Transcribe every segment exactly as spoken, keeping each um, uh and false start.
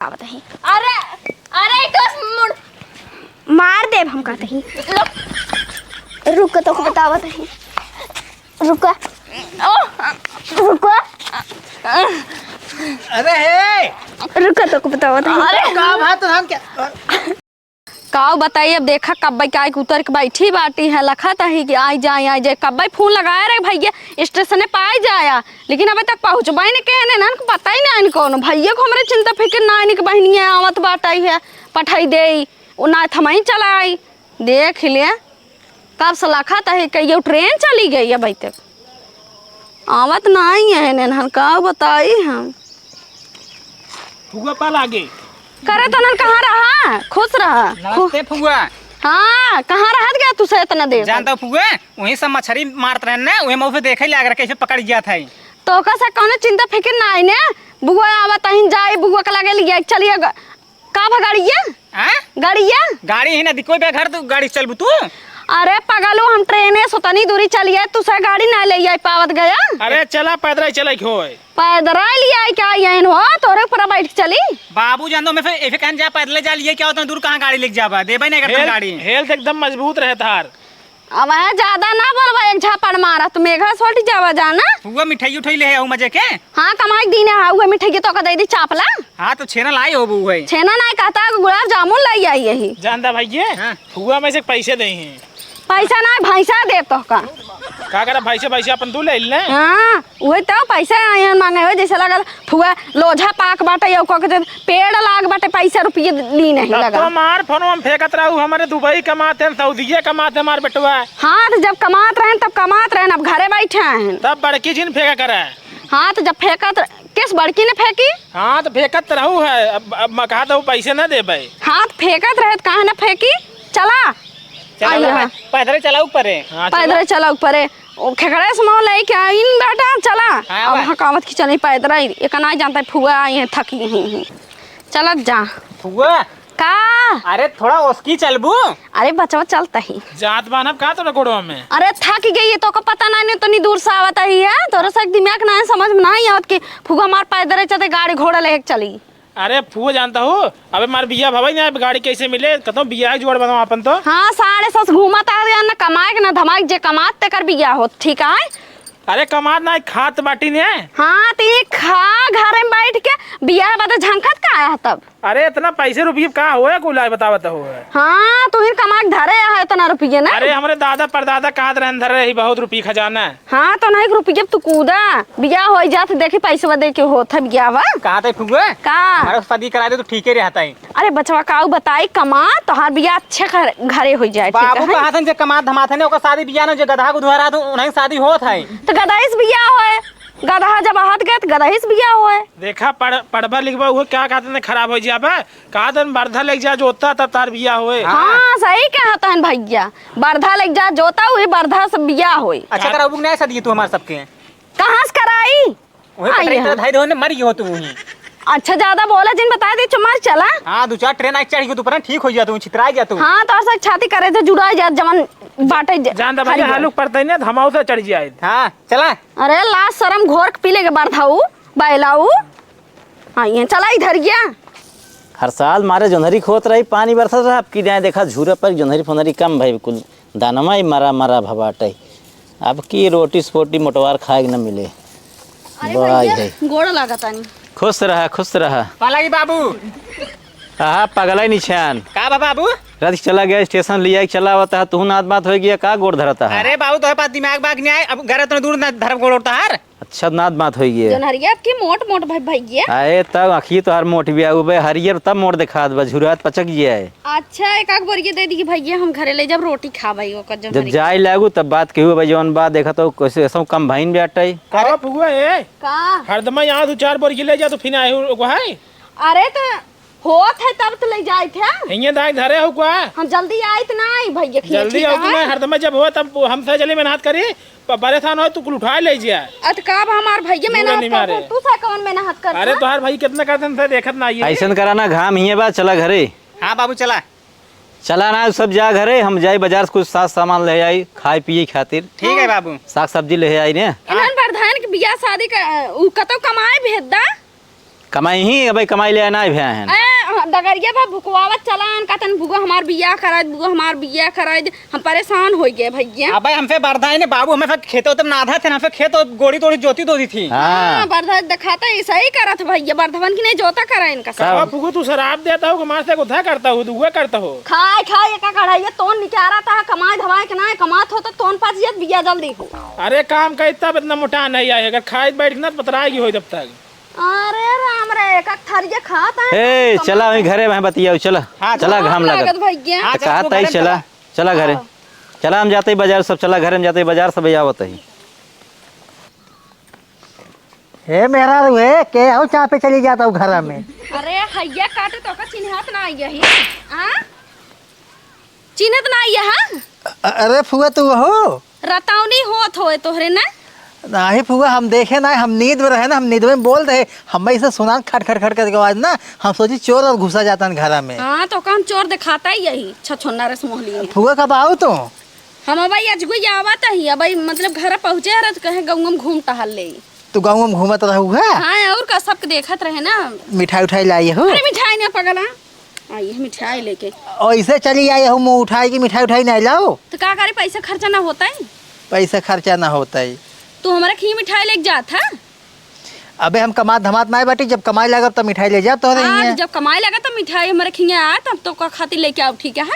बतावत ही। अरे, अरे, कस मुड़। मार देब हम कहत ही। रुक, तोका बतावत ही। रुका। ओ। रुका। अरे हे। रुका, तोका बतावत ही। अरे। का बात है, हम क्या? काउ बताई, अब देखा कब्बे के आई के उतर के बैठी बाटी है, लखत ही कि आई जाए, आई जाए। कब्बे फोन लगाए रहे भैया, स्टेशने पे आई जाया, लेकिन अबे तक पहुँचबे नहीं कहे ने, इनको पता ही नहीं कौन भैया को हमरे चिंता फिक्र ना, इनके बहनिया आवत बाटी है, पठाई दे, वो ना थमाई चला आई। देख ले, कब से लखत ही कहियो ट्रेन चली गई, अबे तक आवत नहीं है, इन्हन का बताई हम। फुआ पा लागे। करे तो नन कहाँ रहा? खुश रहा। नमस्ते फुआ। हाँ, कहाँ रहत गया तू से इतना देर तक? जानता फुआ, वहीं सब मछरी मारत रहन ना, वहीं मऊ पे देखे लाग रहा, कैसे पकड़ गया था। तो ओकर से कौनो चिंता फिक्र ना आई ने, बुआ आवत अहिन जाई, बुआ के लगे लिया, चलिए ग-, का भा गाड़िया? हाँ? गाड़िया? गाड़ी ही ना दिखोई बे घर, तू गाड़ी से चलबू तू? अरे पगलू, हम ट्रेने से उतनी दूरी चलिए, तू से गाड़ी ना ले आई पावत गया। अरे चला, पैदल ही चले के होए। पैदल ही ले आई क्या यहन हो, तोरे ऊपर बैठ के चली? बाबू जान दो, मैं फिर, फिर कहन जा पैदल जा लिए क्या, उतना दूर कहाँ गाड़ी लेके जाबा, देबे नहीं करता हेल्थ, गाड़ी। हेल्थ एकदम मजबूत रहे तार। अब है ज्यादा ना बोलबा, एक झापड़ मारा तो मेघा सोल्टी जावा जाना। फुआ मिठाई उठाई ले आऊ मजे के। हाँ, कमाई के दिन है, उहे मिठाई के तो का दे दी चापला। हाँ, तो छेना लाई होबू है। छेना नहीं कहता, गुलाब जामुन लाई आई यही। जानता भैया, हाँ। फुआ में से पैसे दे हैं। पैसा ना, भैंसा दे तो का। का करा भैंसे, भैंसे अपन तू ले ले। हाँ, उहे तो पैसा आयन मांगे हो, जैसे लगल फुआ लोझा पाक बाटे, यो कह के पेड़ लाग बाटे, पैसा रुपये ली नहीं तब लगा। तो मार फोन हम फेंकत रहू, हमारे दुबई कमाते हैं, सऊदीये कमाते हैं, हमार बेटवा। हाँ, तो जब कमात रहन, तब कमात रहन, अब घरे बैठे हैं। तब बड़की जी ने फेंका करे। हाँ, तो जब फेंकत, किस बड़की ने फेंकी? हाँ, तो फेंकत रहू है, अब, अब मैं कहा तो पैसे ना देबे। हाँ, तो फेंकत रहे, तो काहे ना फेंकी? चला। चला, आई ला, हाँ। पैदल चला ऊपर है। हाँ, चला। पैदल चला ऊपर है। ओ, खेकड़े से मोह लेके आइन बेटा, चला। हाँ, अब बा। हाँ, कावत की चली पैदल आई, एक ना जानता है, फुआ आई है, थकी ही, ही। चलत जा। फुआ। का? अरे, थोड़ा ओसकी चलबू? अरे, बचवा चलता ही। जात बानब का तोरा गोड़वा में? अरे, थक गई है, तो को पता नहीं, नहीं, इतनी दूर से आवत ही है, तोरा से एक दिमाग ना है, समझ में नहीं आवत कि फुआ मार पैदल चलते गाड़ी घोड़ा लेके चली। अरे फुआ जानता हो, अबे मार बिया भवाई ना, अब गाड़ी कैसे मिले? कतो बिया जोड़ बनाओ अपन तो। हाँ, साढ़े सात घूमत आ गया, ना कमाए के, ना धमाए के, जे कमात तेकर बिया होत, ठीक है? अरे कमात ना, खात बाटी ने। हाँ, तो ये खा घर में बैठ के बिया बदे झंकत का आया तब? अरे इतना पैसे रुपये का होए, कुल आए बतावत हो। हाँ, तू ही कमा के धरे है इतना रुपये ना। अरे हमरे दादा परदादा कहत रहन धरे रही बहुत रुपये खजाना। हाँ, तो नहीं रुपये तू कूदा, बियाह हो जात, देखी पैसवा दे के होत है बियाहवा। कहा थे फुआ? का? हमारा शादी करा दे तो ठीक ही रहता है। अरे बचवा, काऊ बताई, कमा, तोहार बियाह अच्छे घर, घरे हो जाए, ठीक बाबू है? कहा थे जे कमात धमात है ने, ओकर शादी बियाह ना, जो गधा को धुआरा तो उन्हें शादी होत है। तो गधा इस बियाह होए, गधा जब हाथ गए तो गधा इस बियाह होए। देखा, पढ़-, पढ़बा लिखबा, वो क्या कहते हैं, खराब हो जाबा। कहा तन बरधा लेके जा जोता, तब तार बिया होए। हाँ, सही कहा तन भैया, बरधा लेके जा जोता, वही बरधा से बिया होए। अच्छा, कराबू कि नहीं शादी तू हमार सबके? कहाँ से कराई? वही आई पटरी है। तेरा धाई दो ने मर गई हो तू वहीं। अच्छा, ज्यादा बोला जिन, बता दे, चुमार चला। हाँ, दो चार ट्रेन आई चढ़ गई तू पर, ठीक हो जा तू, छितरा जा तू। हाँ, तो ऐसा छाती करे थे, जुड़ा जा, जवन बाटे ज-, जानता भैया, हरियर। हालुक पड़ता ही ना, धमाऊ से चढ़ जाए। हाँ, चला। अरे, लाज शरम घोर के पी लेके बरधाऊ, बैलाऊ। हाँ, ये चला इधर गया। हर साल मारे जोंधरी खोत रही, पानी बरसत रहा, अब की जाए देखा झूरा पर जोंधरी फोंधरी कम भई, कुल दानमा ही मरा मरा भबाटे। अब की रोटी सपोटी मोटवार खाए के न मिले। अरे वाह भैया, है। गोड़ लागतानी। खुश रहा, खुश रहा। पालागी बाबू। आहा, पगला ही निछान। का बा बाबू? रात के चला गया स्टेशन, लिया के चला आवता है, तू नात बात हो गया, का गोड़ धरता है? अरे बाबू, तोहरे पास दिमाग बाग नहीं आए, अब घर इतना दूर ना धरब गोड़ उठता है। अच्छा, नात बात होई गया। जोनहरिया आपकी मोट मोट भई, भैया। आए, तब आँखी तोहार मोट बिया, उबे हरियर तब मोट देखात बा, झुरात पचक गया है। अच्छा, एक आग बोरिया दे दी भैया, हम घरे ले जब रोटी खाबई ओकर जब जोनहरिया। जाए लागू तब बात केहू बा, जौन बा देखा तो कैसे ऐसा कम भाइन बे अटाई। का फुआ है? का? हरदमा यहाँ दो चार बोरिया ले जा तो फिर आए हो, को है? अरे तो होत है तब तो ले जाइत है। हिंगे दाई धरे हो का? हम जल्दी आइत ना आई भैया, खिया जल्दी ठीक आओ है। तुम्हें हरदम जब हो तब हमसे जल्दी मेहनत करी, प-, परेशान हो तू कुल उठा ले जा। अत का अब हमार भैया मेहनत नहीं मारे। तू सा कौन मेहनत कर अरे तोहार भाई कितना करते हैं, देखत ना आइए। ऐसन करा ना, घाम हिये बा, चला घरे। हाँ बाबू चला। चला ना, सब जा घरे, हम जाई बाजार से कुछ साग सामान ले आई, खाए पिए खातिर। ठीक है बाबू। साग सब्जी ले आई ने। इन्हन प्रधान के बियाह शादी का, उ कतौ कमाए भेज दा। कमाई ही, अबे कमाई ले ना भैया हैं। ए, डगरिया भा भुकवावत चला आन, कहतन, "बुआ हमार बियाह कराए, बुआ हमार बियाह कराए दे।" हम परेशान होइ गए भैया। अबे हमसे बर्दा ही नहीं बाबू, हमें फिर खेतों तब नाधा थे ना, फिर खेत और गोड़ी तोड़ी जोती दोती थी। हाँ। हाँ, बर्दा दिखाता है, सही करत भैया, बर्धवन की नहीं जोता करा इनका सब। अब फुगू तू शराब देता हो, हमारे से उधा करता हो, दुआ करता हो। खाए, खाए, एका कढ़ाई, ये तोन निकारा था, कमाए धमाए के ना, कमात हो तो तोन पास ये बिया जल्दी हो। अरे काम का इतना, इतना मोटा नहीं आए, अगर खाए बैठ ना तो पतराएगी हो जब तक। अरे राम रे, एक एक थरिया खात है। ए, कमात चला वहीं है। घरे में बतियाऊ, चला। हाँ, चला, घाम घाम लागत। लागत भैया। हाँ, तो चला, कहा तू ताई घरे चला, चला। चला घरे। हाँ। चला, हम जाते ही बाजार सब, चला घरे में जाते ही बाजार सब आवत ही। हे मेहरारू, हे के हो, चाह पे चली जाता हूँ घर में। अरे हैया काटे तो का चिन्हात ना आई यही। आ? चिन्हत ना आई है, हाँ? अ-, अरे फुआ तू हो? रतौनी होत होए तोहरे ना? नाही फुआ, हम देखे ना, हम नींद में रहे ना, हम नींद में बोल रहे, हमें इसे सुनान खट खट खट करके आवाज ना, हम सोची चोर और घुसा जाता है घर में। हाँ, तो का हम चोर दिखाता ही यही, छछोन्ना रे सुमोहली। फुआ कब आओ तू? हम अबई अजगुई आवत ही, अबई मतलब घर पहुँचे हर तो कहे गाँव में घूम टहल ले। तू गाँव में घूमत रहू है? हाँ, और का सबके देखत रहे ना। मिठाई उठाई लाई हो? अरे मिठाई ना पगला, आई है मिठाई लेके। ऐसे चली आई हो मुँह उठाई कि मिठाई उठाई नहीं लाओ? तो का करे, पैसा खर्चा ना होता है। पैसा खर्चा ना होता है। तू हमारे खी मिठाई लेके जात है? अबे हम कमात धमात ना बाटी, जब कमाई लागब तब मिठाई ले जाब तोहरे हाँ, हियाँ। जब कमाई लागब तब मिठाई हमारे खिया आ, तब तो का खातिर लेके आओ, ठीक है?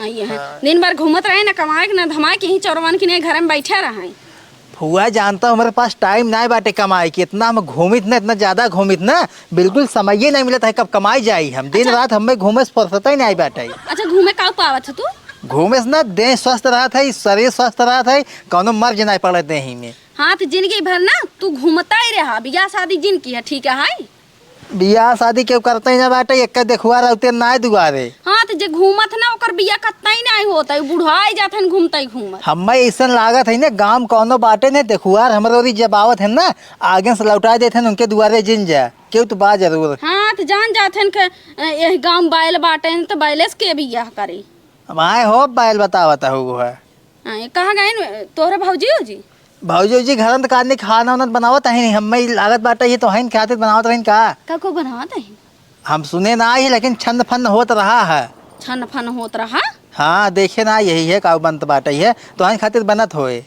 आई है। हाँ। दिन भर घूमत रहे, ना कमाए के, ना धमाए के, यहीं चोरवन के नहीं घर में बैठे रहे। फुआ जानता हूँ, हमारे पास टाइम ना बाटे कमाए के, इतना हम घूमित ना, इतना ज्यादा घूमित ना, बिल्कुल समये नहीं मिलत है, कब कमाई जाई हम। दिन अच्छा। रात हमें घूमे से फुर्सत ही नहीं बाटे। अच्छा, घूमे का पावत है तू? घूमे से ना देह स्वस्थ रहत है, शरीर स्वस्थ रहत है, कौनो मर्ज नहीं पड़त देही में। हाँ, तो जिंदगी भर ना तू घूमता ही रहा, बियाह शादी जिन किहा, ठीक है? बियाह शादी केहू करते ही ना बाटे, एक देखुआ रहते ना दुआरे। हाँ, तो जे घूमत ना ओकर बियाह कत्ता ही नहीं होता, बुढ़ाई जात हन घूमता ही घूमत। हमें ऐसन लागत है ना गाँव कौनो बाटे ने देखुआर हमरे ओरी जब आवत है ना, आगे से लौटा देत हन उनके दुआरे जिन जा, केहू तो बा जरूर। हाँ, तो जान जात हन के, अ, यह गाँव बैल बाटे हैं, तो बैले से के बियाह करी? अब आए हो बैल बतावत हो है। हाँ, ये कहाँ गए न तोहरे भौजी हो जी? भौजी जी घर में तो का नहीं खाना वाना बनावत है नहीं, हमें लागत बाटे ये तो है खातिर बनावत रही का? का को बनावत है? हम सुने ना आई, लेकिन छन्न फन्न होत रहा है। छन्न फन्न होत रहा? हाँ, देखे ना यही है का बनत बाटे है, तो है खातिर बनत होए।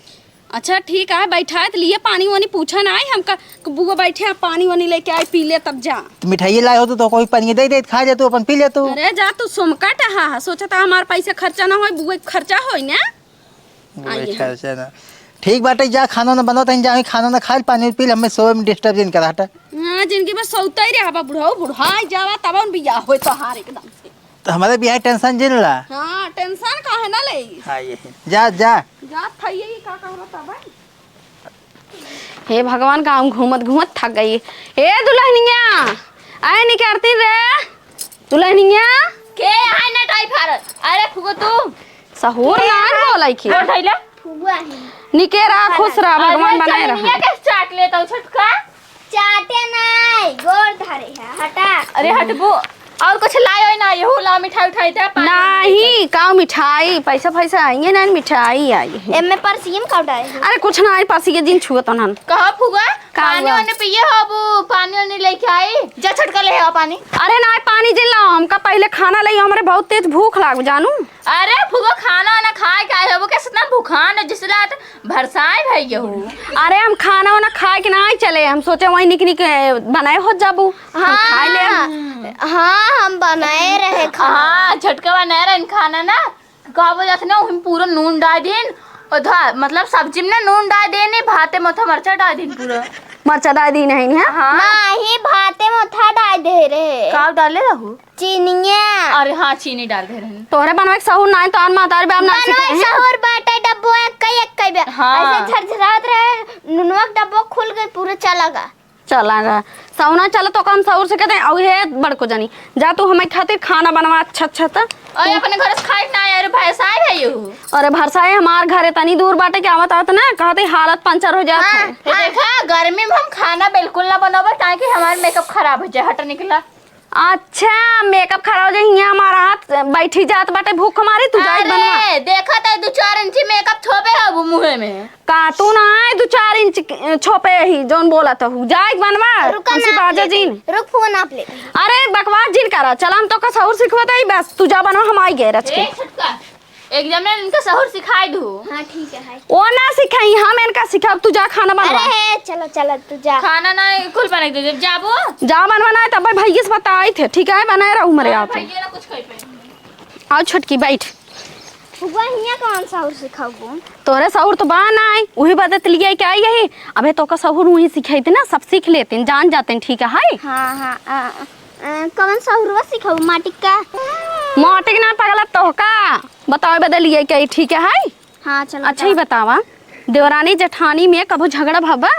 अच्छा ठीक है, बैठा है तो लिए पानी वानी पूछा ना आई, हमका बुआ बैठे हैं, पानी वानी लेके आए, पी ले तब जा। तो मिठाई लाए हो तो, तो कोई पानी दे दे, खा ले तू, अपन पी ले तू। अरे जा तू सोमका टहा है, सोचा था हमार पैसा खर्चा ना होए, बुआ के खर्चा होए ना। आई है। अच्छा, अच्छा ना। ठीक बाटे, जा खाना ना बनाओ, तहीं जा खाना ना खाइल, पानी पी ले, हमें सोए में डिस्टर्ब जिन करा हटा। हाँ, जिनकी बस सौता ही रहा बा, बुढ़ाऊ, बुढ़ाई जावा, तब उन बियाह होए तोहार एकदम से। तो हमारे बियाह टेंशन जिन ला। हाँ, टेंशन काहे ना ले? हाँ, ये। जा, जा। जा, थइये ही का कहला तब है? हे भगवान, गाँव घूमत घूमत थक गई। ए दुल्हनिया, आए निकरती रे दुल्हनिया। के आए ना टाई फारत? अरे फुगो तू। सहूर के ना है? बोलाई की। कौन थैला? फुगुआ है। निके रहा, खुश रहा, अरे भगवान बनाए रहा। चटनिया के चाट लेता हूँ छोटका। चाटे नाई, गोड़ धरे है, हटा। अरे हटबो। और कुछ लायो ही ना, यहू ला मिठाई उठाई दे, पानी नहीं, का मिठाई, पैसा फैसा आई है ना, मिठाई आई है। एमे परसियम का उठाए है? अरे कुछ ना आई, परसिया जिन छुअत हन। कहा फुआ, का पानी हुआ? वानी पिए हो, अब पानी वानी लेके आई, जा छटका ले आओ पानी। अरे ना, पानी जिन लाओ, हमका पहले खाना ले, हमरे बहुत तेज भूख लाग जानू। अरे फुआ, खाना वाना खाए के आए हो, वो कैसे इतना भूखान है, जिसला भरसाए भैया हो। अरे हम खाना वाना खाए के ना आई चले, हम सोचे वहीं निक निक, ए, बनाए हो जाबू, हम हाँ, खाए ले। हाँ, हम बनाए रहे खाना। हाँ, झटका बनाए रहन खाना ना, का बोलत ना, हम पूरा नून डाल दीन, और धा-, मतलब सब्जी में ना नून डाल देने, भाते में तो मरचा डाल दीन पूरा। मरचा डाल दी नहीं, हाँ? हाँ। नहीं, भाते में था डाल दे रहे। का डाले रहू? चीनिया। अरे हाँ, चीनी डाल दे रहे। तोहरे बनवे के सहूर नाई, तोहार महतारी बाप ना बनवे सिखाए हैं। सहूर बाटे, डब्बो एक कई, एक कई बे। हाँ। ऐसे झरझरात रहे, नुनवा के डब्बो खुल गई, पूरा चला गा। चला गा। सहूर ना चला तो काम सहूर से कहते हैं, "औ हे बड़को जानी, जा तू हमें खातिर खाना बनवा अच्छा अच्छा त।" अरे अपने घर से खाए ना, अरे भैंसाए है यू। अरे भरसाए हमार घर तनी दूर बाटे, क्या आवत आवत ना, कहते हालत पंचर हो जात हाँ, है। ये देखा, गर्मी में हम खाना बिल्कुल ना बनावे, ताकि हमार मेकअप खराब हो जाए। हट निकला। अच्छा, मेकअप खराब हो जाई, हियाँ हमारा हाथ बैठी जात बाटे भूख मारी, तू जाई बनवा। अरे, देखत है दू चार इंची मेकअप छोपे हबू मुँहे में। का तू ना आए दू चार इंच के, छोपे ही, जौन बोलत हू, जाई बनवा, रुका हमसे ना, बाजा आप ले जिन। रुक, फोन आप ले। अरे, बकवास जिन करा, चला हम तोका सहूर सिखवत हई, बस तू जा बनवा, हम आई गए रच के। ए, छोटका, एक जने इनका सहूर सिखाई दू। हाँ, ठीक है, है। ओ ना सिखाई, हम इनका सिखाब, तू जा खाना बनवा। अरे, हे, चलो, चलो, तू जा। खाना ना, कुल बना के दे दे, जाबो। जा बनवा ना, तब भैया से बताई थे, ठीक है, बनाए रहू मरे हाँ, आप। भैया ना कुछ कही पाए। आओ छोटकी, बैठ। फुआ, हियाँ कौन सहूर सिखाबू? तोरे सहूर तो बा ना आई, उही बदत लिया के आई यही। अबे तोका सहूर उही सिखाई थे ना, सब सीख लेते हैं, जान जाते हैं, ठीक है, हाय? हाँ, हाँ, आ, आ, कौन सहूरवा सिखाबू, माटिक का? माटिक ना पगला, तोहका बतावे बदे लिया के आई, ठीक है, हाय? हाँ, चलो, अच्छा, ही बताओ। बतावा, देवरानी जेठानी में कभो झगड़ा भवा?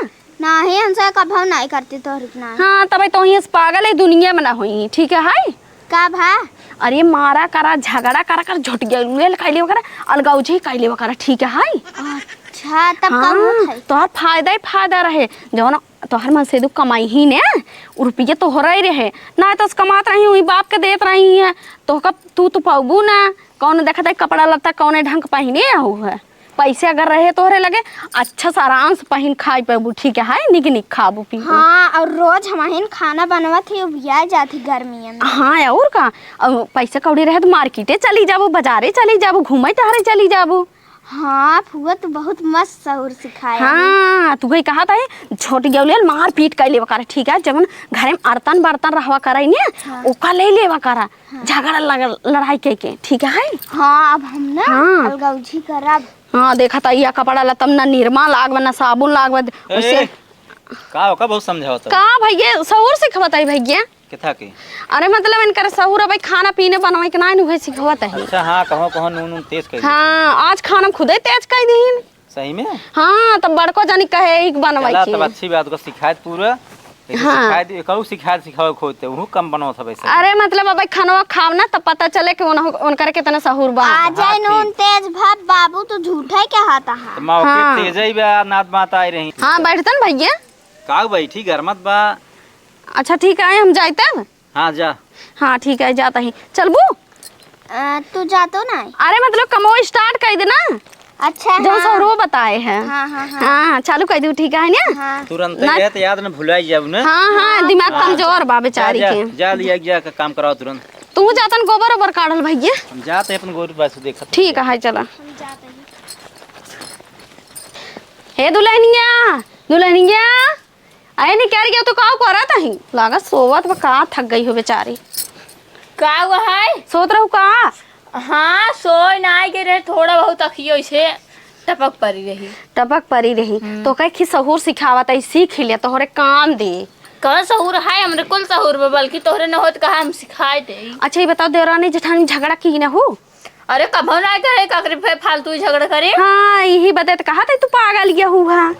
नाही, हमसे कभो नाही करती तोहरी के नाही। हाँ, तबे तो ही पागल है, दुनिया में ना होई, ठीक है, हाय? का भा? अरे मारा करा, झगड़ा करा कर, झोटिया उलेल कइले वकरा, अलगौजी कइले वकरा, ठीक है, हाय? अच्छा, तब का हाँ, होत है? तोहर फायदा ही फायदा रहे, जौन तोहर मन से दू कमाई ही ने, उ रुपये तोहरे रहे, ना तो कमात रही, वही बाप के देत रही है, तोहका तू तो पाबू ना, कौन देखत है कपड़ा लत्ता कौने ढंग के पहिने आहू है। पैसे अगर रहे तोहरे लगे, अच्छा से आराम से पहिन खाई पेबू, ठीक है, हाय, निक निक खाबू पीबू। हाँ, और रोज हमहिन खाना बनवत ही, उबिया जात ही गर्मियन में। हाँ, और का, अब पैसे कौड़ी रहे तो मार्केटे चली जाबू, बाजारे चली जाबू, घूमे टहरे चली जाबू। हाँ फुआ, तू बहुत मस्त सहूर सिखाया है। हाँ, तू कही कहा था, छोट गेवलियल मार पीट कर लेवा करे, ठीक है, जवन घरे में अरतन बर्तन रहवा करे ने, हाँ। ओका ले लेवा करा। हाँ। झगड़ा लग-, लड़ाई के, के, ठीक है? हाँ, अब हम ना हाँ। अलगौजी करब। हाँ, देखा त, या कपड़ा लत्ता में ना निरमा लागबा, ना साबुन लागबा, ए, ओसे का ओका बहुत समझावत हो? का भैया, सहूर सिखवत है भैया? केथा के? अरे मतलब इनकर सहूर अबे खाना पीने बनवाई के ना, इन्हें सिखवत है। अच्छा, हाँ, कहो, कहो, नून, नून तेज कर दी। हाँ, आज खाना हम खुदे तेज कर दीन। सही में? हाँ, तब बड़को जानी कहे एक बनवाई चला, के। तब अच्छी बात को सिखाए पूरा। ऐसे हाँ। सिखाए दे, कहू सिखाए, सिखावे खोजते, उहू कम बनवत हवे सब। अरे, मतलब, अब खनवा खाव ना, तब पता चले कि उन-, उनकर कितना सहूर बा। आ जाए हाँ, नून ठीक। तेज भात, बाबू, तू झूठे के हाथ आहा। तो माँ ओके हाँ। तेज ही बा, नाद मात आई रही। हाँ, बैठतन भैया। का बैठी, घर मत बा। अच्छा, ठीक है, हम जाए तब। हाँ, जा। हाँ, ठीक है, जाता ही। चलबू? अ, तू जा तो ना। अरे, मतलब, कमो start कर दे ना। अच्छा, जौन हाँ। सौरव बताए हैं। हाँ, हाँ, हाँ। हाँ, हाँ, चालू कर दू, ठीक है ना? हाँ। तुरंत ना। रहे तो याद न भुलाई जाऊ ना। हाँ, हाँ, हाँ। दिमाग हाँ, कमजोर बा बेचारी जा, के। जा, लिया, जा, का काम कराओ तुरंत। तू जातन गोबर ओबर काढ़ल भैया। हम जाते अपन गोरू पास देखत। ठीक है, चला। हम जाते हैं। हे दुल्हनिया, दुल्हनिया। अरे निकर गया तो का करत हई? लागत सोवत बा का, थक गई हो बेचारी। का हुआ है? सोत रहू का? हाँ, सोय ना आई के रहे, थोड़ा बहुत अखियो से टपक पड़ी रही। टपक पड़ी रही। हम्म। तो कहे कि सहूर सिखावत है, सीख लिया, तोहरे काम दे। कौन सहूर है? हमरे कुल सहूर बा, बल्कि तोहरे न होत कहा हम सिखाए दे। अच्छा, ये बताओ, देवरानी जेठानी झगड़ा की ना हो? अरे, कभो ना करे, काकरे फे-, फालतू ही झगड़ा करे। हाँ, यही बदे त कहा थे तू पागल ये हुआ।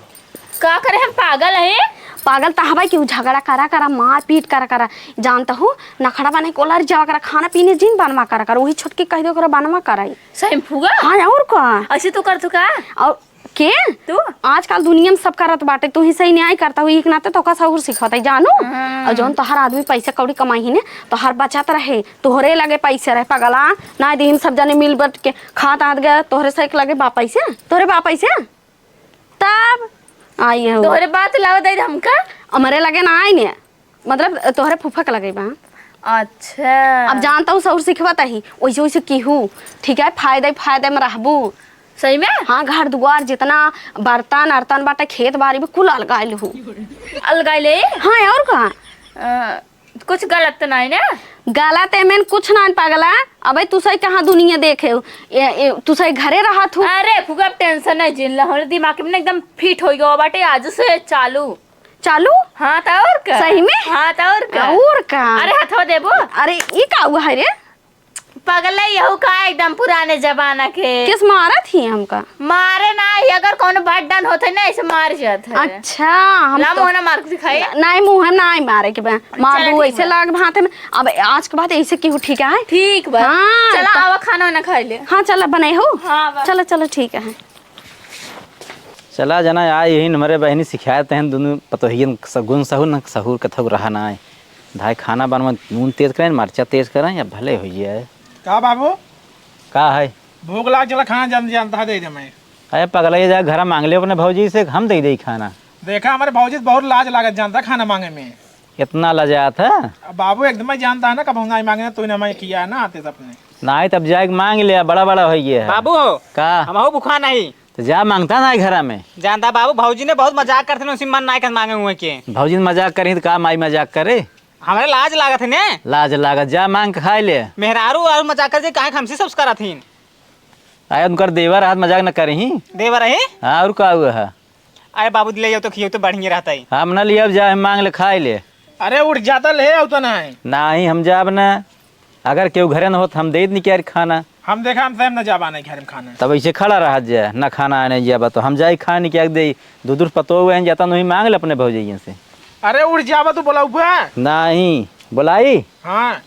का करे, हम पागल हैं? पागल त हवे कि उ झगड़ा करा करा, मार पीट करा करा। जानत हूँ, नखड़ा बने कोलर जावा करा, खाना पीने जिन बनवा करा करा, वही छोटकी कह दो करा बनवा करा। सही में फुआ? हाँ, और का? ऐसे तू कर तू का? और के? तू? आजकल दुनिया में सब करत बाटे, तू ही सही न्याय करता हूँ, एक नाते तोका सहूर सिखावत है, जानू? हाँ। और जौन तोहर आदमी पैसा कौड़ी कमाई ही ने, तोहर बचत रहे, तोहरे लगे पैसे रहे, पगला, ना दिन सब जने मिल बट के खात आत गए, तोहरे से एक लगे बा पैसे, तोहरे बा पैसे? तब आई हो। तोहरे बात लावा दे हमका? हमरे लगे ना आई ने, मतलब तोहरे फूफा के लगे बा। अच्छा। अब जानता हूँ सहूर सिखवत ही, वैसे वैसे कीहू, ठीक है, फायदे फायदे में रहबू। सही में? हाँ, घर दुआर जितना बर्तन अर्तन बाटे, खेत बाड़ी में कुल अलगाइल हूँ। अलगाइले? हाँ, और का? अ, कुछ गलत तो नहीं ना? गलत एमेन कुछ ना पगला। अबे तू सही कहाँ दुनिया देखे हो? ए, ए, तू सही घरे रहत हो? अरे फुगा, टेंशन नहीं जिन ला, हमरे दिमाग में ना एकदम फिट हो गया बाटे, आज से चालू। चालू? हाँ, त और का? सही में? हाँ, त और का? और का? अरे, हथवा देबो? अरे, ई का हुआ है रे? पगले, यहू का एकदम पुराने जमाना के। किस मारत ही हमका? मारे ना ही, अगर कौनो बटन होते ना, ऐसे मार जात है। अच्छा, हम ला तो मुँह ना मार के दिखाई। नहीं, मुँह ना ही मारे के बा। मार चला, दू, ठीक ऐसे बा। लाग भाते में। अब आज के बाद ऐसे केहू ठीक है? ठीक बा। हाँ, चला, त- आवा, खाना वाना खा ले। हाँ, चला, बने हो? हाँ, बा। चला, चला, ठीक है। चला जना, आ यही हमरे बहिनी सिखाए तहन दुनू पतोहियन सगुन सहूर न सहूर कथऊ रहा ना आए। भाई खाना बनवा, नून तेज करें, मरचा तेज करें, या भले होइ जाए। का बाबू? का है? भूख लाग चला, खाना जल्दी जानता है, दे दे मैं। अरे पगला, ये जा घर मांग ले अपने भौजी से, हम दे दे खाना। देखा, हमारे भौजी से बहुत लाज लागत जानता खाना मांगे में। इतना लजात है? अब बाबू एकदम ही जानता है ना, कब हम नहीं मांगे ना, तू ना मैं किया है ना आते से अपने। नहीं, तब जाके मांग ले, बड़ा बड़ा हो गया है। बाबू हो। का? हमहू भूखा नहीं। तो जा मांगता ना घरा में। जानता बाबू, भौजी ने बहुत मजाक करते हैं, उसी मन ना कर मांगे हुए के। भौजी ने मजाक करी तो का माई मजाक करे? हमरे लाज लागत है ने। लाज लागत, जा मांग के खाए ले। मेहरारू और मजाक कर जे काहे हमसे सब करत हिन? आए उनकर देवर हाथ मजाक न करही। देवर है? हाँ, और का हुआ है? अरे बाबू, ले जाओ तो खियो तो बढ़िया रहता है। हम न लियब, जा हम मांग ले खाए ले। अरे उठ जाता, ले आओ तो ना है। नहीं, हम जाब ना। अगर केहू घरे न होत, हम दे दनी क्या खाना। हम देखा, हम स्वयं न जाबा नहीं घर में खाना। तब ऐसे खड़ा रह जा, ना खाना आने जाबा तो हम जाई खाने क्या दे। दो दूर पतो हुए हैं, जाता नहीं मांग ले अपने भौजैया से। अरे उठ जाबा, तू बोलाऊ बा। नहीं, बोलाई? हाँ।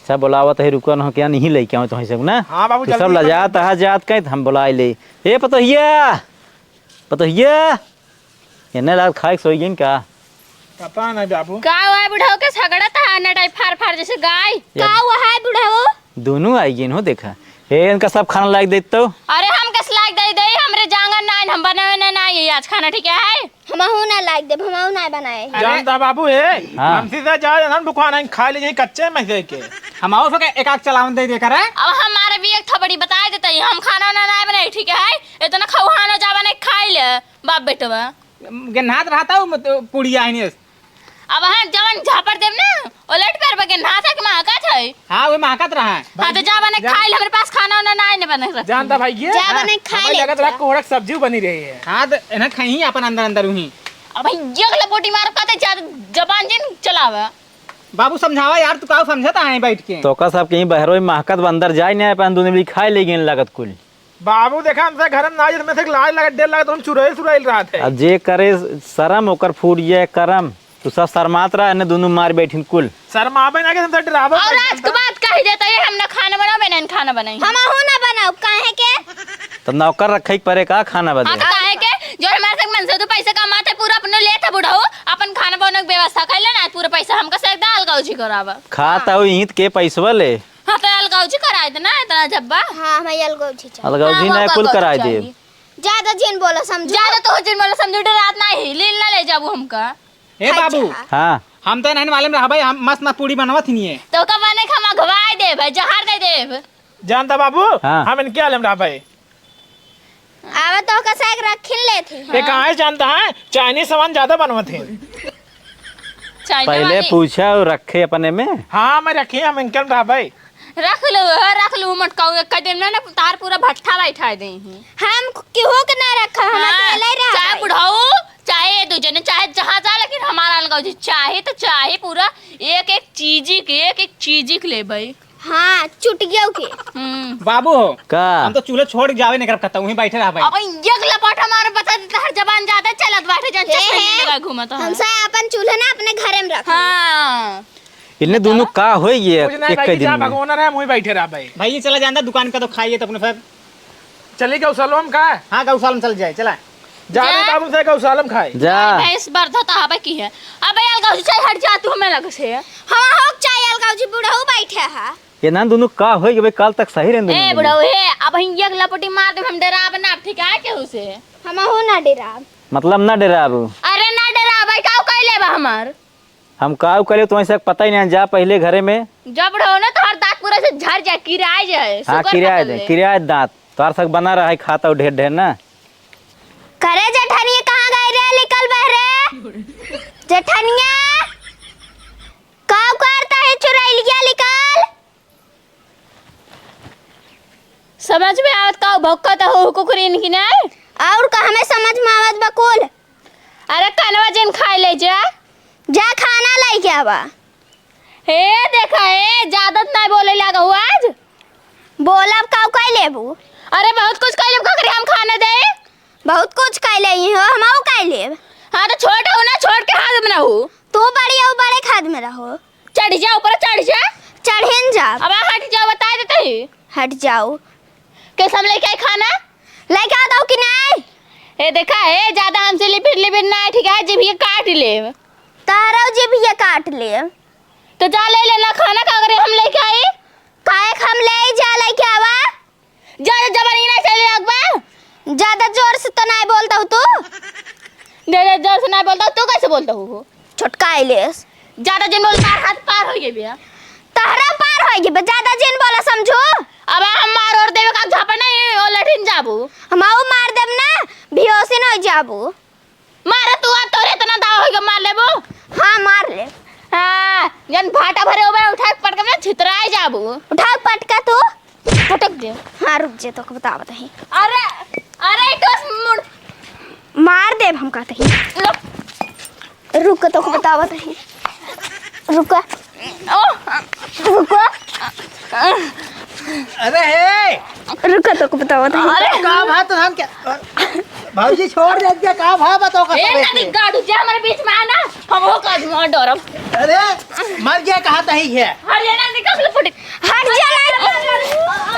सब बोलावत है, रुको न, क्या नहीं लेके आओ तो है सब ना। हाँ बाबू, तू जल्दी सब कर। लजात है, जात कहीं तो हम बोलाई ले। ए पतोहिया, पतोहिया, एने लाग खाए के सोई गइन का? पता नहीं बाबू। का हुआ है बुढ़ऊ के झगड़त है नटाई फार फार जैसे गाय? या का हुआ है बुढ़ऊ? दोनों आई गइन हो, देखा। हे, इनका सब खाना लाग देत तो। अरे हम कस लाग दे दे, हमरे जांगर ना, हम बनावे ना, ना ये आज खाना, ठीक है? हमहू ना लाग देब, हमहू ना बनाए। अरे जानता बाबू हे, हाँ। हमसे तो जा, हम भुखवा नहीं खा ले, यही कच्चे में से के। हमहू से एक आग चलावन दे दे करे। अब हमारे भी एक थपड़ी बता देते हैं, हम खाना ना, ना बनाए, ठीक है? इतना खौहानो जावा नहीं खाई ले। बाप बेटवा। गेन्हात रहता हूँ, मत-, पुड़िया है नहीं। अब हाँ, जवन झापड़ देब ना, ओ लट पैर बा गेन्हात है कि महकत है? हाँ, वो महकत रहा है। हाँ, तो जा बने जा। खाइल, हमरे पास खाना उना ना आने बने रख। जानता भाई ये? जा हाँ, बने खाई हमें ले लगत रहा जा। कोहड़ा के सब्जी बनी रही है। हाँ, तो इन्हें खाई अपन अंदर अंदर हुई। अब भाई ये गला बोटी मार कहते ज्यादा जबान जिन चलावा। बाबू समझावा यार, तू का समझता है बैठ के? तो का सब कहीं बहरोई महकत बा, अंदर जाए नहीं, अपन दोनों मिली खाए ले गए लगत कुल। बाबू देखा, हमसे घर में ना, जिसमें से लाज लगे, डर लगे, तो हम चुराइल, चुराइल रहत है। अब जे करे शरम, ओकर फूट जाए करम। तू सब शर्मात रहा, एने दोनों मार बैठिन कुल। शर्माबे ना के, हमसे डराबो और बैठिन आज के तो। बाद कह देता ये, हम ना खाना बनावे, ना खाना बनाई। हमहू ना बनाओ, काहे के? तो नौकर रखे के परे का खाना हाँ, बदे? तो काहे के? जो हमारे से मन से तो पैसा कमाते, पूरा अपने लेत है बुढ़ऊ, अपन खाना बनावे के व्यवस्था कर लेना, पूरा पैसा हमका से दाल गौजी करावा। खाता हो ईंट के पैसवा ले। हाँ, तो अलगौजी कराए दे ना, इतना जब्बा। हाँ, हमें अलगौजी चाहिए। अलगौजी हाँ, ना वो कुल अलगौजी कराए दे। चाहिए। ज्यादा जिन बोला समझू। ज्यादा तो जिन बोला समझू, डरात नाही, लील ना ले जाबू हमका। ए अच्छा। बाबू, हाँ। हम तो नहीं मालूम रहा भाई, हम मस्त ना पूड़ी बनवा थी नहीं है। तो का बने हम अगवाए दे भाई, जहर दे दे। जानता बाबू, हाँ। हम इनके आलम रहा भाई। आवा तो ओका साग रखिन लेत ही। ते हाँ। कहाँ से जानता है? चाइनीज सामान ज्यादा बनवत है। चाइना पहले वाली। पूछा और रखे अपने में। हाँ, मैं रखी, हम इनके में रहबे। रख लो, हाँ, रख लो, मटकाऊ, एक दिन में ना तार पूरा भट्ठा बैठा दे ही। हम केहू के ना रखा, हम हाँ, अकेले रहबे। चाहे बुढ़ऊ, चाहे दू जने, चाहे जहाँ जा, लेकिन हमारा अलगाव जी चाहे तो चाहे पूरा एक एक चीजी के, एक एक चीजी के लेबे। हाँ, चुटियो के। हम्म। बाबू हो, का? हम तो चूल्हा छोड़ के जावे नहीं करब, कहता वहीं बैठे रह भाई। अब एक लपट हमारे बता देता, हर जबान ज्यादा चलत बैठे, जन हे, चक्कर हे। लगा घूमत है। हमसे अपन चूल्हा ना अपने घरे में रख। हाँ। इन्हें दोनों का होई ये कुछ ना एक भाई, दिन जा में? भगवान रहे, हम वहीं बैठे रह भाई। भाई, ये चला जानता दुकान का तो खाइए तो अपने फिर। चली गौशाला में का? हाँ, गौशाला में चल जाए, चला। जा रे जा। बाबू से गौशाला में खाए। जा। भैंस बरधा तो हबे की है। अबे अलगाव जी, चाहे हट जा तू हमें लग से। हाँ, हो चाहे अलगाव जी, बुढ़ऊ बैठे है। ये ना दोनों का होई कि भाई काल तक सही रहने ए दोनों बुढ़ऊ हे, अब हम एक लपटी मार दे, हम डराब ना, ठीक है केहू से? हमहू ना डराब। मतलब ना डराबू? अरे ना डराब, भाई का कह लेबा हमार? हम काऊ करे, तुम्हें से पता ही नहीं, जा पहले घरे में। जब रहो ना, तोहर दांत पूरा से झड़ जाए, किराए जाए, हाँ, शुगर किराए पकड़ दे, ले। किराए दांत, तोहर सक बना रहा है, खाता हो ढेर ढेर ना। करे जेठनिया, कहाँ गए रे, निकल बहरे। जेठनिया, काऊ करता है चुरैलिया, निकल। समझ में आवत का भौंकत हो कुकुरीन की नाय? और का हमें समझ में आवत बा कुल? अरे कनवा जिन खाए ले जा। जा खाना लेके आवा। हे देखा, हे ज्यादा त नाय बोले लागा हो आज। बोलब का कह लेबू? अरे बहुत कुछ कह लेब, ककरे हम खाना दे। बहुत कुछ कह ले हो, हमहू कह लेब। हाँ तो छोट हो ना, छोट के हाथ में ना हो। तू बड़ी हो, बड़े के हाथ में रहो। चढ़ जा ऊपर, चढ़ जा। चढ़िन जा। अब हट जाओ, बता देते ही। हट जाओ। कैसे हम लेके आए खाना? लेके आ दो कि नहीं? ए देखा, ए ज्यादा हमसे लिबिर लिबिर ना, ठीक है, जीभिया काट ले। तारा जीभिया काट ले। तो जा ले लेना खाना, का करे हम लेके आई? काहे के हम ले आई, जा लेके आवा। ज्यादा जबानी ना चले लगबा। ज्यादा जोर से तो नाहीं बोलत हू तू। ज्यादा जोर से नाहीं बोलत हू, तू कैसे बोलत हू? छोटका अइलेस। ज्यादा जिन बोल, तार हाथ पार होइ गए बिया। तहरा पार होइ गए बा, ज्यादा जिन बोला समझू। अब हम मार और देवे का झापड़ नहीं, ओ लठिन जाबू। हम आऊ मार देब ना, बेहोशी न होइ जाबू। मार तू, आ तोरे इतना दाव होइगा, मार लेबो? हाँ, मार ले। हाँ, जन भाटा भरे होबे, उठा के पटक में छितराए जाबू। उठा के पटका तू। पटक दे। हाँ, रुक जे, तोके बतावत ही। अरे, अरे, ई टोस मुड़। मार देब हम कहत ही। लो। रुक, तोके बतावत ही। रुक। ओ, रुक। अरे हे! रुका, तोके बतावत ही। अरे! का भा तोहन के? भौजी छोड़ दे, का भा बताओ का ए, तबे तनी के? गाड़ू जे हमरे बीच में आना, हम हो का जुआ डरब। अरे, मर गया कहा तही है? हट जा ना, निकल ले फुट। हट जा ना।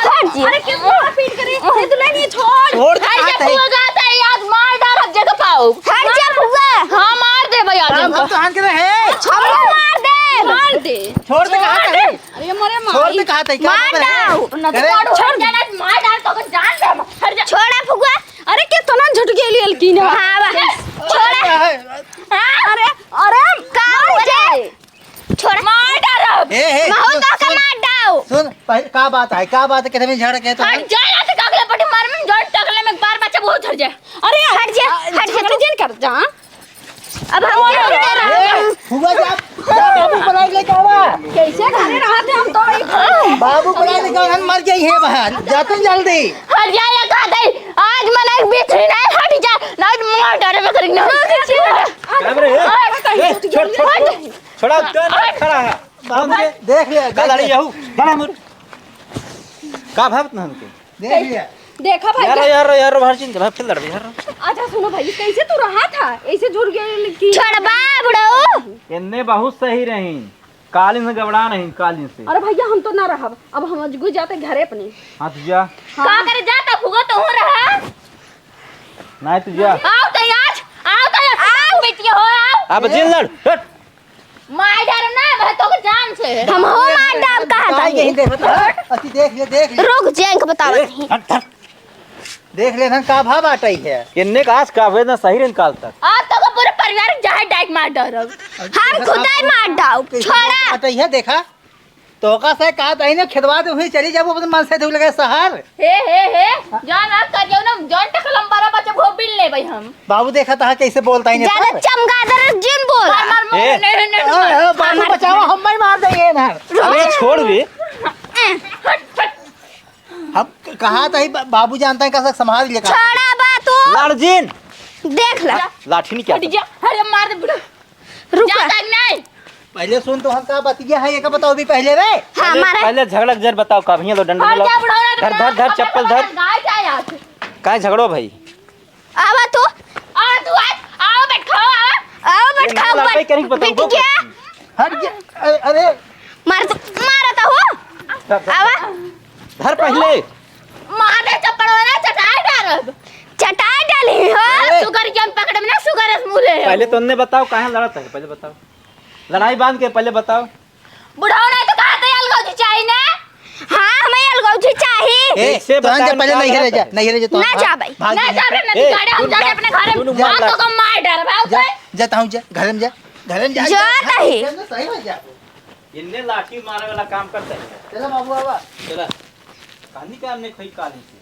हट जा। अरे, किस मार पीट करे? ए, दुल्हन, ये छोड़। छोड़ दे, हट जा, कहा तही। तू गाता है, आज मार डाल, हर जगह पाओ। हट जा, फुआ। हाँ, मार दे भैया, हाँ, तुमको। हम तोहन के रहे। हमको मार दे। मार दे। छोड़ दे, कहा तही। अरे मोरे छोड़ माई। दे, कहा तही, का मार बात है? डाउ। ना तो अरे। छोड़ दे ना, मार डाल तो जान दे। हट जा। छोड़ा फुआ। अरे के तना झुट गेली हल्की ने। हाँ, वाह। छोड़ा। अरे, अरे, का हो जाए? छोड़ा। मार डाल। ए, ए, माहौल सुन, तो का सुन, मार डाउ। सुन, पह-, का बात है? का बात है? कितने में झड़ के तो हट जा, या तो कागले पटी मार में जोन टकले में एक बार बच्चा बहुत झड़ जाए। अरे, हट जा, आ, हट जा, झगड़ा तू। जिन कर जा। अब हम क्या करें? ए, फुआ जा, जा बाबू बुलाए लेके आवा। कैसे घरे रहत है हम तो एक बाबू बुलाए लेके आवा, हम मर जाई है बाहर। जा तू जल्दी। हट जा, या कहा दे, आज मना एक बीच ही नहीं, हट जा, नहीं तो मार डाले मैं करेंगे। का रे? ए, ए, छोड़, छोड़, छोड़। छोड़ा, तू खड़ा है। बाबू के देख ले, का देख लड़ी ले। यहू? बड़ा मुर। का भावत ना हमके? देख लिया। देखा भैया। यार, यार, यार, बाहर चिन, भाई, फिर लड़बे, यार। अच्छा, सुनो भाई, कैसे तू रहा था? ऐसे जुड़ गए कि छोड़बा, बुढ़ऊ। इन्ने बहुत सही रही, कालिन से गबड़ा नहीं, कालिन से। अरे भैया, हम तो ना रहब, अब हम अजगु जाते घरे अपने। हाँ, तो जा। हाँ। का करे जाता, फुगो तो हो रहा। नहीं, तो जा। आओ तो आज, आओ तो आज, आओ। बेटी हो, आओ। अब जिन लड़, हट। मार डारब ना, मैं तो जान से। हम हो मार डारब कहा ताई। यही देखत है। अति देख ले, देख ले। रुक, जेंक बतावत ए, ही। हट, हट। देख ले ना का भाव बाटई है। इन्ने का आज का वेदना सही रहन काल तक। आज तो का पूरा परिवार जहाँ डाइक मार डारब। हम खुदाई मार डाउ। कैसे छोड़ा। बाटई है, देखा। तो का से का ताई ने खेतवा दे हुई चली जाबो अपन मन से धुल गए शहर। हे, हे, हे, जान आप कर जाओ ना, जान टकलम बारा बच्चा भो बिल ले भाई हम। बाबू देखा तहा कैसे बोलता ही नहीं ज्यादा पर। चमगादड़ जिन बोला। मार, मार, मार, ए। नहीं, नहीं, नहीं, ए, मार। ए, बाबू मार। बचावा, हम नहीं मार देंगे ना। अरे छोड़ बे। हट, हट। हम क-, कहा था ही बा-, बाबू जानता है कैसे संभाल ले का। छोड़ा बा तू। लाड़जिन। देख ला। लाठी नहीं क्या हट जा। अरे मार दे बुढ़ा। रुका। जाता कि नहीं? पहले सुन तो हम का बतिया है, ये का बताओ भी पहले रे। हाँ, पहले, मारा। पहले झगड़ा के जर बताओ का भैया लो डंडा हट लो। जा बुढ़ा, धर, धर, धर, चप्पल धर। गाय क्या यार? काय झगड़ो भाई? आवा तू। आ तू आ, आओ बैठाओ, आओ। आओ ये बैठाओ, ना लड़ाई बैठ-, करेंगे, बताओ, बैठ वो गया। करेंगे। हट जा, अरे, अरे। मार तो, मारा तो हो। धर, धर। आवा। धर पहले। मार दे चप्पल वाला चटाई डाल। चटाई डाली हो। अरे। शुगर के हम पकड़ में ना शुगर है मुँह ले। पहले तो उनने बताओ काहे लड़त है, पहले बताओ। लड़ाई बांध के पहले बताओ। बुढ़ऊ नहीं तो कहा था अलगौजी चाही ना? हाँ, हमें अलगौजी चाही। ए, कैसे तो हम बताएं, जा पहले का नहीं बात रह जा, है? नहीं रह जा तो ना भाग, जा भाई। भाग ना जा। जा रे, ना ए, गाड़ी हम सुन जा रे जा, अपने घर में। सुन, मार मार तो ला। कम मार डर भाई। जा, जा, ताहूँ जा, घर में जा, घर में जा, जा, जा, जा, घर में जा। इन्ने लाठी मारे वाला काम करता है। चला बाबू, आवा। चला। कहानी का हमने खई काली से।